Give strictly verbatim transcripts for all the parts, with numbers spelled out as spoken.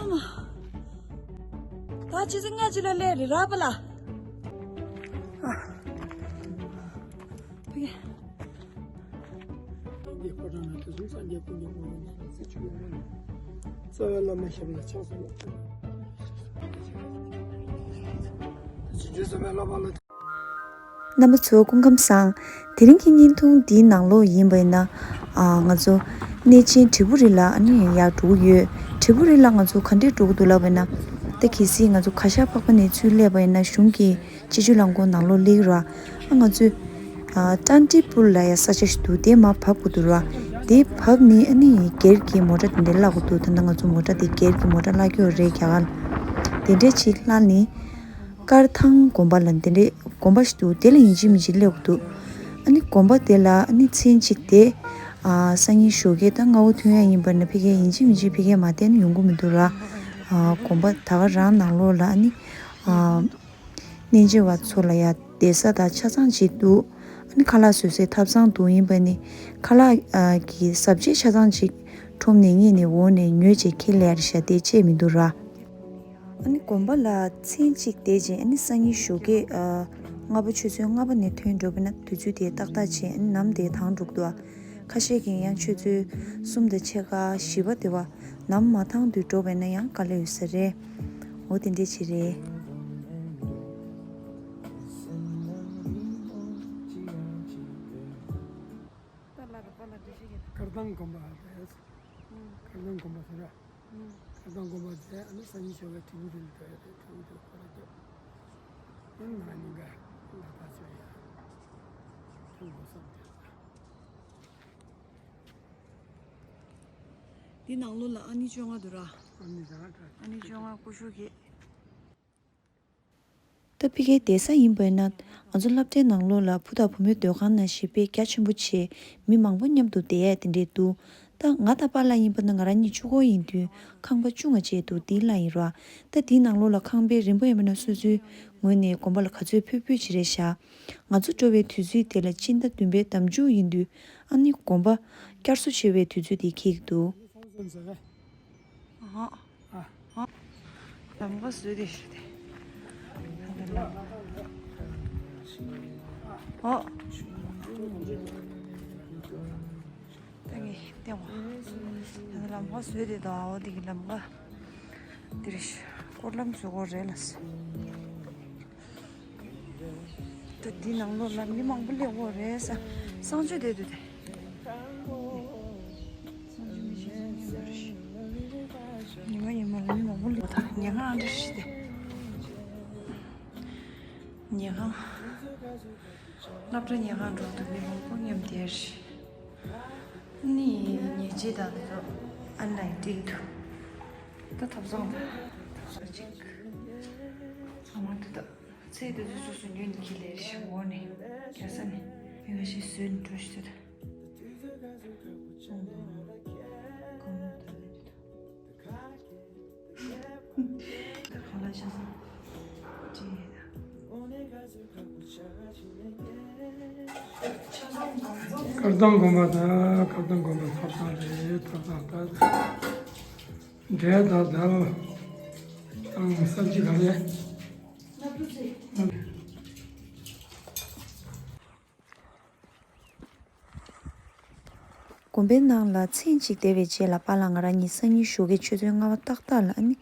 ད་ཆུ་ཚོད་ལྔ་ཅིག་ལ་སླེབས་རེད་ར་པ་ལ། ཕ་གི། འདི་ཕོ་བྲང་ན་དུས་གསུམ་སངས་རྒྱས་ཀུན་གྱི་དབང་པོ་ཉིད་ཀྱི་ཚེ་ཆུ་ཡོད་ན། རྩ་བའི་བླ་མའི་ཞབས་ལ་ཕྱག་འཚལ་ལོ། དེ་ཕྱིན་ཆད་རྩ་བའི་བླ་མ་ལ། རྣམ་པ་ཚོ་སྐུ་ཁམས་བཟང་། དེ་རིང་གི་བརྙན་ཐུང་འདིའི་ནང་ལོགས་ཡིན་པ་ཡིན་ན། ཨ། ང་ཚོ་གནས་ཆེན་དྲིལ་བུ་རི་ལ་ཨ་ནི་ཡར་འགྲོ་གི་ཡོད། དྲིལ་བུ་རི་ལ་ང་ཚོ་ག་འདྲས་འགྲོ་གི་འདུག་ལབ་པ་ཡིན་ན། ད་གལ་སྲིད་ང་ཚོ་གར་ཞ་འཕགས་པ་ནས་ཚུར་སླེབས་པ་ཡིན་ན་གཞུང་གི་སྤྱི་སྤྱོད་རླངས་འཁོར་ནང་ལོགས་སླེབས་ཀྱི་རེད། ཨ། ང་ཚོས། ཨ། ཏན་ཏི་པུར་ལབ་ཡ་ས་ཆ་ཞིག་འདུག་དེ་མར་བབས་དགོས་འདུག་ར། དེ་བབས་ནས་ཨ་ནི་སྒེར་གྱི་མོ་ཊ་དེ་འདྲ་བརླག་དགོས་འདུག་ད་ལྟ་ང་ཚོ་མོ་ཊ་དེ་སྒེར་གྱི་མོ་ཊ་བརླག་གི་ཡོད་རེད་རྒྱ་གར། དེ་འདྲས་ཅིག་བརླག་ནས། དཀར་ཐང་དགོན་པ་ལ་དེ་འདྲས་དགོན་པ་ཞིག་འདུག་དེ་ལ་ཡིན་གཅིག་མིན་གཅིག་སླེབས་དགོས་འདུག་ཨ་ནི་དགོན་པ་དེ་ལ་ཨ་ནི་མཚན་གཅིག་དེ། ཨ། སང་ཉིན་ཞོགས་ཀས་ད་སྔ་པོ་ཐོན་ཡ་ཡིན་པ་ན་ཕ་གིར་ཡིན་གཅིག་མིན་གཅིག་ཕ་གིར་མ་བསྡད་ན་ཡོང་གི་མི་འདུག་ར། ཨ། དགོན་པ་ད་ག་རང་ནང་ལོགས་ལ་ཨ་ནི། ཨ། གནས་མཇལ་བ་ཚོ་ལ་ཡ་བསྡད་ས་དང་ཆ་ཚང་ཅིག་འདུག་ཨ་ནི་ཁ་ལག་བཟོ་སའི་ཐབ་ཚང་འདུག་ཡིན་པ་ནི་ཁ་ལག་ཨ་གི་ཟབ་ཆས་ཆ་ཚང་ཅིག་ཁྲོམ་ནས་རྙེད་ནས་འོང་ནས་ཉོས་བྱས་ཁྱེར་སླེབས་ཡ་རེད་ཤག་དེ་བྱས་མི་འདུག་ར། ཨ་ནི་དགོན་པ་ལ་མཚན་གཅིག་བསྡད་རྗེས་ཨ་ནི་སང་ཉིན་ཞོགས་ཀས་ཨ་སྔ་པོ་ཆུ་ཚོད་ལྔ་པ་ནས་ཐོན་འགྲོ་བ་ན་དུས་ཚོད་དེ་ཏག་ཏག་བྱས་ཨ་ནི་ནམ་དེ་ཐང་འགྲོ་གི་འདུག་ཁ་ཤས་ཀྱིས་ཡང་ཆུ་ཚོད་གསུམ་དང་ཕྱེད་ཀ་བཞི་པ་དེ་བ་ནམ་མ་ཐང་དུས་འགྲོ་བ་ན་ཡང་དཀའ་ལས་ཡོད་ས་རེད། འོ་དེ་འདྲས་ཅིག་རེད། དཀར་ཐང་དགོན་པ་རེད། དཀར་ཐང་དགོན་པ་ཟེར་ར། དཀར་ཐང་དགོན་པ་ཟེར་ཨ་ནི་སང་ཉིན་ཞོགས་པའི་དྲིལ་བུ་རི་ལ་འགྲོ་ཡ་རེད། དྲིལ་བུ་རི་ཁོ་ར་སྐྱོད། ཨ་ནི་ང་གཉིས་ཀ་ལ་ད་ཆོས་ཡ་ཐོན་དགོས་བསམ་དེ་རེད། འདི་ནང་ལོགས་ལ་ཨ་ནི་བཅོ་ལྔ་འདུག་ར། ཨ་ནི་བཅོ་ལྔ་འདྲ། ཨ་ནི་བཅོ་ལྔ་ཀུ་ཤུ་གི། ད་ཕ་གིར་བསྡད་ས་ཡིན་པ་ཡིན་ན་ང་ཚོ་སློབ་གྲྭའི་ནང་ལོགས་ལ་བུ་དང་བུ་མོའི་སྡོད་ཁང་ནང་བཞིན་དཔེ་རྒྱ་ཆེན་པོ་བྱས་མི་མང་པོ་མཉམ་དུ་བསྡད་ཡ་དེ་འདྲས་འདུག་ད་ང་དང་པཱ་ལགས་ཡིན་པ་ན་ང་རང་གཉིས་གཅིག་པོ་ཡིན་དུས་ཁང་པ་ཆུང་ང་བྱས་འདུག་འདི་ལ་ཡིན་ར། ད་འདིའི་ནང་ལོགས་ལ་ཁང་པའི་རིན་པ་ཡིན་པ་ན་སོ་སོའི་ངོས་ནས་དགོན་པ་ལ་ག་ཚོད་ཕུལ་ཕུལ་བྱས་རེད་ཤག་ང་ཚོ་འགྲོ་བའི་དུས་ཚོད་དེ་ལ་སྤྱི་ཟླ་བདུན་པའི་ཟླ་མཇུག་ཡིན་དུས་ཨ་ནི་དགོན་པ་བསྐྱར་གསོ་བྱེད་པའི་དུས་ཚོད་དེ་འཁེལ་གྱི་འདུག་ཨ། ཨ། ཨ། ལམ་ཁ་བཟོས་ཏེ་ཞུ་དེ། ཨ། ད་ངས་བལྟས་བ། ལམ་ཁ་བཟོས་ཏེ་དང་འོ་དེ་གི་ལམ་ཁ། འདིར་སྐོར་ལམ་བཟོ་དགོས་རེད་ལ། ད་འདི་ནང་ལོགས་ལ་མི་མང་པོ་སླེབས་ཡོད་རེད་ས། གསང་སྤྱོད་བསྡད་འདུག་སྟེ། གསང་སྤྱོད་མི་ཤེས་ས་ཉེ་བར་ཞིག་ཉི་མ་ཉི་མ་ལ་མི་མང་པོ་སླེབས་ད་ཉལ་ཁང་འདྲ་ཞིག་སྟེ། ཉལ་ཁང་། སློབ་གྲྭ་ཉལ་ཁང་འགྲོ་འདུག་མི་མང་པོ་མཉམ་བསྡད་རེད། ནི་ཉལ་ཆས་དང་དེ་ཚོ་ཨོན་ལའིན་སྤྲད་འདུག་ད་ཐབ་ཚང་དང་ཐབ་ཚང་གཅིག་ཚང་མ་འདུག་ད། ཚེ་འདི་ཚོ་སོ་སོ་ཉོས་ནས་ཁྱེར་ལེ་ཤི་འོ་ནས་རྒྱ་ས་ནས་མི་ཁ་ཤས་བཟོས་ནས་འགྲོ་ཤི་ཐུབ། ད་གང་ལ་ཤ་ཚ་ཅི་ཡིན་ད། དཀར་ཐང་དགོན་པ་དང་དཀར་ཐང་དགོན་པ་ཐོབ་ཐང་རེད། ཐོབ་ཐང་ལྟ་འབྲས་དང་དལ་དང་ས་གཅིག་ག་རེ། དགོན་པའི་ནང་ལ་མཚན་གཅིག་བསྡད་པའི་རྗེས་ལ་པཱ་ལགས་ང་རང་གཉིས་སང་ཉིན་ཞོགས་ཀའི་ཆུ་ཚོད་ལྔ་པ་ཏག་ཏག་ལ་ཨ་ནི་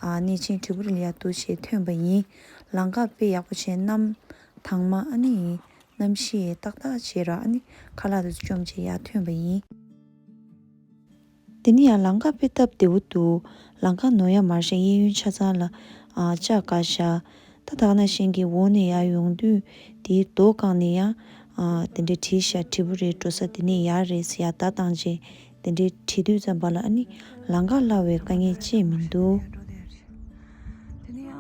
ཨ་གནས་ཆེན་དྲིལ་བུ་རི་ལ་ཡར་འདུག་སེ་ཐོན་པ་ཡིན། ལམ་ཁ་དཔེ་ཡག་པོ་བྱས་གནམ་དྭངས་མ་ཨ་ནི་གནམ་གཤིས་ཏག་ཏག་བྱས་ར་ཨ་ནི་ཁ་ལག་དེ་ཚོ་བཅོམ་བྱས་ཡར་ཐོན་པ་ཡིན། དེ་ནས་ཡང་ལམ་ཁ་དཔེ་སྟབས་བདེ་པོ་འདུག་ལམ་ཁ་ནོར་ཡ་མ་རེད་ཤག་གཡས་གཡོན་ཆ་ཚང་ལ་ཨ་ལྕགས་བཀག་ཤག་ད་ད་ག་ནང་བཞིན་གྱི་འོག་ནས་ཡར་ཡོང་དུས་དེའི་རྡོ་བཀག་ནས་ཡང་ཨ་དེ་འདྲའི་བྲིས་ཤག་དྲིལ་བུ་རི་འགྲོ་ས་དེ་ནས་ཡར་རེད་ཟེར་ཡར་བརྡ་བཏང་རྗེས་དེ་འདྲའི་བྲིས་དུས་ཙམ་པ་ལ་ཨ་ནི་ལམ་ཁ་བརླག་པའི་དཀའ་ངལ་ཅི་མི་འདུག་དེ་ནས་ཡང་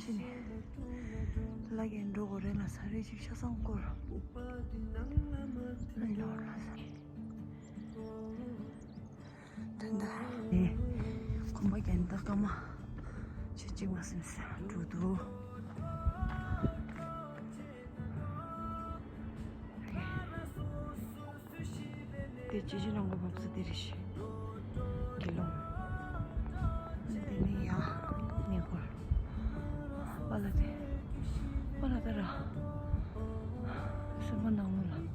ཕྱིན་ནས་ལ་གན་འགྲོ་དགོས་རེད་ལ་ས་རེད་ཅིག་ཆ་ཚང་སྐོར། དོན་དག་ནི་གོམ་པ་རྒྱག་ནི་ད་སྐར་མ་ཕྱེད་གཅིག་མ་ཟིན་ཙམ་འགྲོ་འདུག་དེ་ཅི་ཅི་ནང་གོ་བབས་ས་དེ་རེད་ཤི། དགེ་སློང་། དེ་ནས་ཡ། པ་ལ་ད་ར། སེམས་པ་ནང་ལོགས་ལ།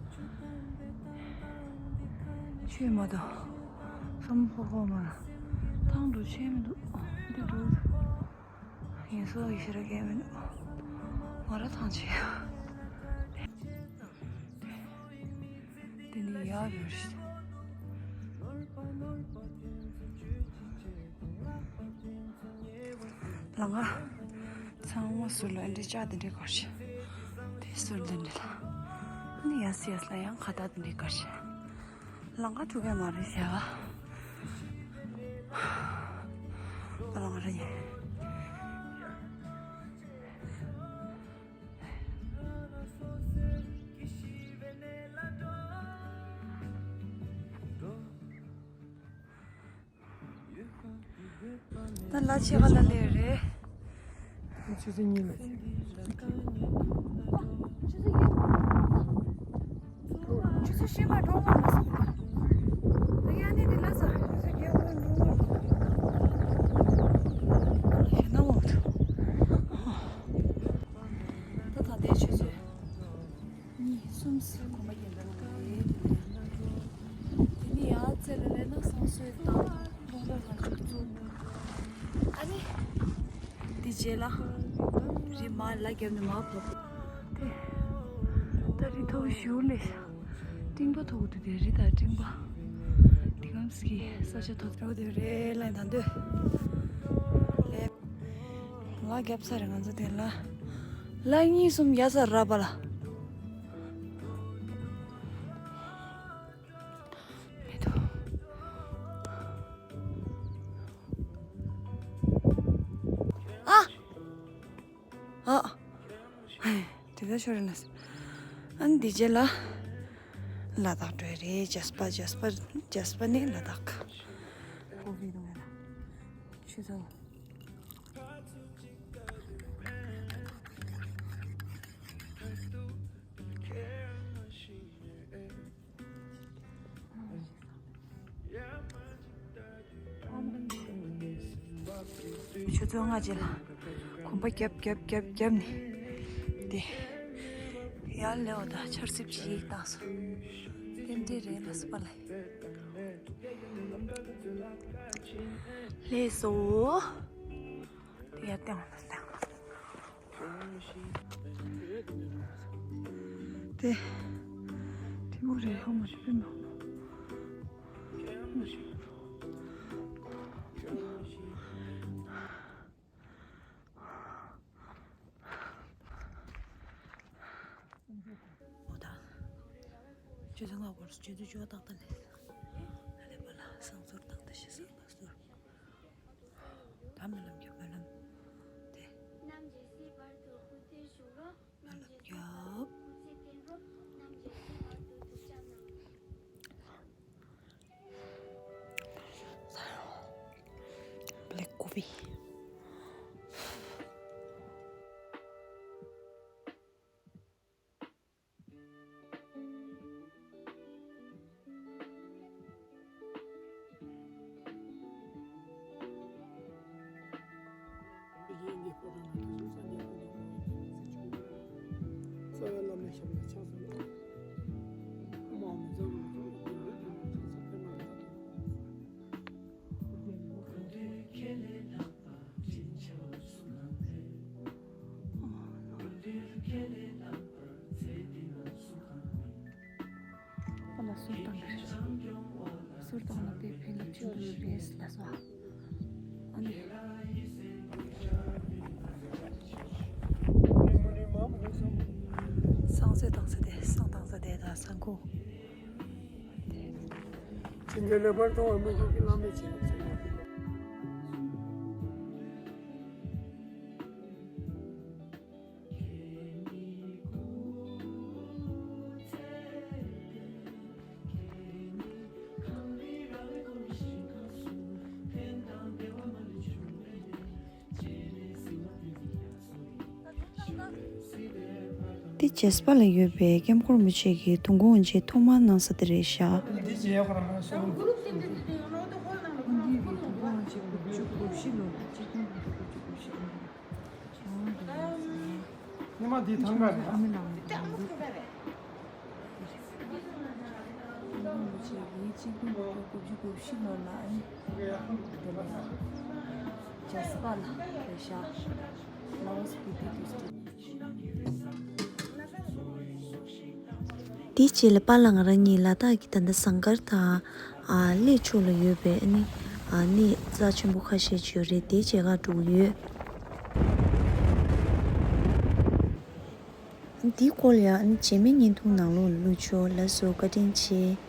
ཆོས་མ་གཏོགས། བསམ་ཕོ་ཕོ་མ་ར། ཐང་དུ་ཆས་མི་འདུག་འདི་འདུག་ཡིན་སོགས་ཡི་ཤེས་ར་གས་མི་འདུག་ང་ར་ཐང་ཆད། དེ་ནི་ཡག་ཡོད་རེད། ལང་ཀ་ཚང་མ་ཟུར་ལ་འདི་ལྕགས་དེ་འདྲའི་གར་ཤ། དེ་ཟུར་དེ་འདྲ་ལ། ཨ་ནི་ཡ་སི་ཡ་སི་ལ་ཡང་ཁ་བཏགས་དེ་འདྲའི་གར་ཤ། ལང་ཀ་ཐུག་གས་མ་རེད་ཟེར་བ། ད་ལང་ཀ་རེད། ད་ལ་ཆེ་ག་ལ་ལས་རེད། ཆུ་ཚོད་གཉིས་ལ། ཆུ་ཚོད་ཤེས་པ་གྲོགས་མོ་ལ་སོང་། ད་ཡ་ནི་དེ་ལ་ས་ཆུ་ཚོད་བརྒྱད་པོ་འགྲོ་བ། ཞེ་ན་འོང་། ད་ད་ལྟའི་ཆུ་ཚོད་གཉིས་གསུམ་ཟེར་གོམ་པ་རྒྱབ་འགྲོ་གི་རེད། དེ་ནས་ཡར་རྩེ་ལ་སླེབས་ན་བསང་གསོལ་དང་རླུང་རྟ་ལ་འཇུག་ཚུགས། ཨ་ནི། དེ་རྗེས་ལ། རི་མར་ལ་བརྒྱབ་ནས་མར་བབས། དེ། ད་རི་མཐོ་པོ་ཞིག་སླེབས་ཤག་སྤྲིན་པ་མཐོ་པོ་འདུག་དེ་རི་དང་སྤྲིན་པ། དེ་གམ་སི་ཀི་ས་ཆ་མཐོ་པོ་དེ་རེད་ལ་ད་འདོད། ལ་བརྒྱབ་ཚར་རེད་ང་ཚོ་དེ་ལ། ལ་གཉིས་གསུམ་རྒྱག་ཚར་ར་པ་ལ། མི་འདུག་ཨ། ཨ། དེ་ལྟར་ཤོར་ན། ཨ་ནི་འདི་རྗེས་ལ། ལ་དྭགས་འགྲོ་ཡ་རེད། ཇཱས་པ་ཇཱས་པ་ཇཱས་པ་ནས་ལ་དྭགས། ཁོ་བི་དང་ཡ་ལ། ཆུ་ཚོད། ཆུ་ཚོད་ལྔ་རྗེས་ལ་གོམ་པ་རྒྱབ་རྒྱབ་རྒྱབ་རྒྱབ་ནས་དེ་ཡར་སླེབས་པ་དང་ཆར་སིབ་ཅིག་བཏང་སོང་། རྟེན་འབྲེལ་རེད་ལ་སོ་པ་ལ། ལྷས་སོ། དེ་ཡར་བཏང་བ་དང་། དེ། དེ་མོ་རེད་ཧ་མ་ཤི་པའི་ནང་། འོ་ད། ཆུ་ཚོད་ལྔ་བར་ཆུ་ཚོད་བཅུ་པ་ཏག་ཏག་ལས། ཨ་ལེ་པ་ལ་བསང་གསོལ་དང་ད་ཤི་བསང་ལ་གསོལ། ད་སྨོན་ལམ་རྒྱབ། སྨོན་ལམ་དེ། སྨོན་ལམ་རྒྱབ། Black coffee. ཨ་ལ་སོར་བཏང་གི་རེད། སོར་བཏང་ན་དེ་ཕན་ལ་ཆེན་པོ་ཡོད་རེད་ལ་སོ། ཨ་ནི། བསང་གསོལ་བཏང་ས་དེ་བསང་བཏང་ས་དེ་དང་བསང་ཁུང་། ཅི་འདྲ་ལེགས་པར་མཐོང་བ་མི་འགྱུར་གྱི་བླ་མེད་ཆེན་པོ་ཚེ་ན། དེ་བྱེས་པ་ལ་ཡོད་པའི་སྐྱབས་མགོན་རིན་པོ་ཆེ་གི་དུས་འཁོར་དབུ་འབྱེད་ཐོག་མར་གནང་ས་དེ་རེད་ཤག་འདི་བྱས་ཡོད་ཁོ་རང་ལ་སོང་། དུས་འཁོར་དབུ་འབྱེད་དགུ་བཅུ་གོ་བཞི་ལོ་གཅིག་སྟོང་དགུ་བརྒྱ་དགུ་བཅུ་གོ་བཞི་ལོ། འདི་ཐང་ག་རེད། ཨ་མི་ལགས་མི་འདུག་ལོ་ཆེ་བའི་གཅིག་སྟོང་དགུ་བརྒྱ་དགུ་བཅུ་གོ་བཞི་ལོ་ལ་ཨ་ནི་དེ་ལ་ཇཱས་པ་ལ་རེད་ཤག Laos Spiti District། དེའི་རྗེས་ལ་པཱ་ལགས་ང་རང་གཉིས་ལ་དྭགས་ཀྱི་ད་ལྟ་ཟངས་དཀར་དང་ཨ་གླེ་ཕྱོགས་ལ་ཡོད་པའི་ཨ་ནི་ཨ་གནས་རྩ་ཆེན་པོ་ཁ་ཤས་ཅིག་ཡོད་རེད། དེའི་མཇལ་ཁ་འགྲོ་གི་ཡོད། འདིའི་སྐོར་ལ་ཡང་རྗེས་མའི་བརྙན་ཐུང་ནང་ལོགས་ལ་བླུགས་ཆོག་ལགས་སོ། བཀའ་དྲིན་ཆེ།